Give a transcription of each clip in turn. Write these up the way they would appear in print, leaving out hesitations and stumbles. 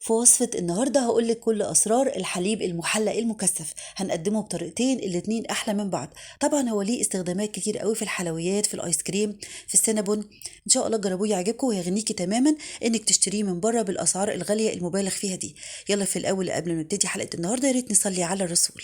في وصفة النهاردة هقولك كل أسرار الحليب المحلى المكثف. هنقدمه بطريقتين الاتنين أحلى من بعض. طبعا هو ليه استخدامات كتير قوي في الحلويات، في الآيس كريم، في السينابون. إن شاء الله جربوه يعجبكم ويغنيكي تماما إنك تشتريه من بره بالأسعار الغالية المبالغ فيها دي. يلا في الأول قبل ما نبتدي حلقة النهاردة يا ريت نصلي على الرسول.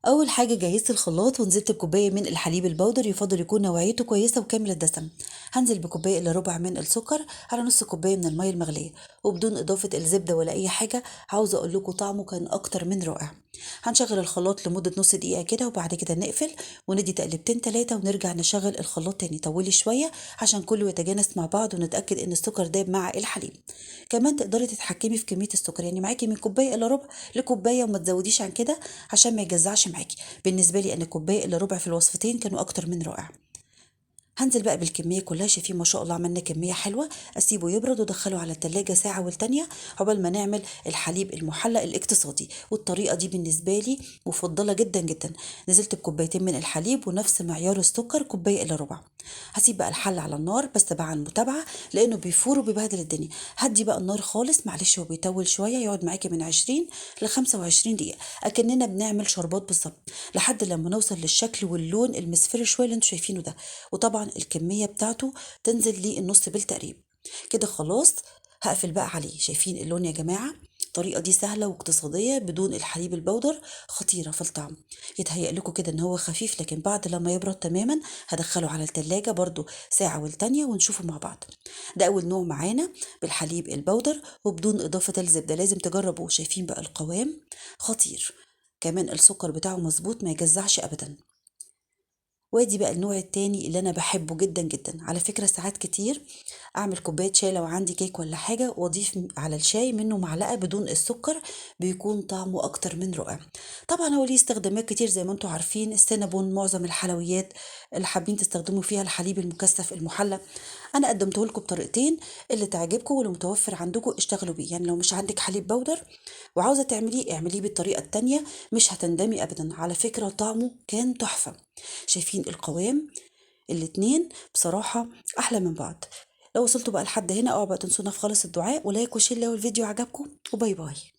أول حاجة جهزت الخلاط ونزلت بكوباية من الحليب البودر، يفضل يكون نوعيته كويسة وكامل الدسم. هنزل بكوباية إلا ربع من السكر على نص كوباية من المية المغلية، وبدون إضافة الزبدة ولا أي حاجة. عاوزة أقول لكم طعمه كان أكتر من رائع. هنشغل الخلاط لمدة نص دقيقة كده، وبعد كده نقفل وندي تقلبتين تلاتة ونرجع نشغل الخلاط تاني. طولي شوية عشان كله يتجانس مع بعض ونتأكد إن السكر داب مع الحليب. كمان تقدري تتحكمي في كمية السكر، يعني معاكي من كوباية إلا ربع لكوباية وما تزوديش عن كده عشان ما يجزعش معاكي. بالنسبة لي أنا كوباية إلا ربع في الوصفتين كانوا أكتر من رائع. هنزل بقى بالكمية كلها، شايفين ما شاء الله عملنا كمية حلوة. أسيبه يبرد وأدخله على التلاجة ساعة والتانية عقبال ما نعمل الحليب المحلى الاقتصادي. والطريقة دي بالنسبة لي مفضلة جدا جدا. نزلت بكوبايتين من الحليب ونفس معيار السكر كوباية إلا ربع. هسيب بقى الحل على النار بس بقى على المتابعة لأنه بيفور وبيبهدل الدنيا. هدي بقى النار خالص، معلش هو بيطول شوية، يقعد معاكي من 20 ل 25 دقيقة أكننا بنعمل شربات بالظبط، لحد لما نوصل للشكل واللون المصفر شوية اللي انتوا شايفينه ده. وطبعا الكمية بتاعته تنزل للنص بالتقريب كده. خلاص هقفل بقى عليه. شايفين اللون يا جماعة؟ الطريقة دي سهلة واقتصادية بدون الحليب البودر، خطيرة في الطعم. يتهيأ لكم كده ان هو خفيف، لكن بعد لما يبرد تماما هدخله على التلاجة برضو ساعة والتانية ونشوفه مع بعض. ده اول نوع معانا بالحليب البودر وبدون اضافة الزبدة، لازم تجربوه. شايفين بقى القوام خطير، كمان السكر بتاعه مظبوط ما يجزعش ابدا. وادي بقى النوع التاني اللي انا بحبه جدا جدا. على فكرة ساعات كتير اعمل كوباية شاي لو عندي كيك ولا حاجة واضيف على الشاي منه معلقة بدون السكر، بيكون طعمه اكتر من رائع. طبعا هو ليه استخدامات كتير زي ما انتم عارفين، السينابون، معظم الحلويات اللي حابين تستخدموا فيها الحليب المكثف المحلى. انا قدمته لكم بطريقتين، اللي تعجبكم واللي متوفر عندكم اشتغلوا بيه. يعني لو مش عندك حليب بودر وعاوزة تعمليه اعمليه بالطريقة التانية، مش هتندمي ابدا. على فكرة طعمه كان تحفة. شايفين القوام؟ الاتنين بصراحة أحلى من بعض. لو وصلتوا بقى لحد هنا اوعوا بقى تنسونا في خالص الدعاء و like و share لو الفيديو عجبكم، و bye bye.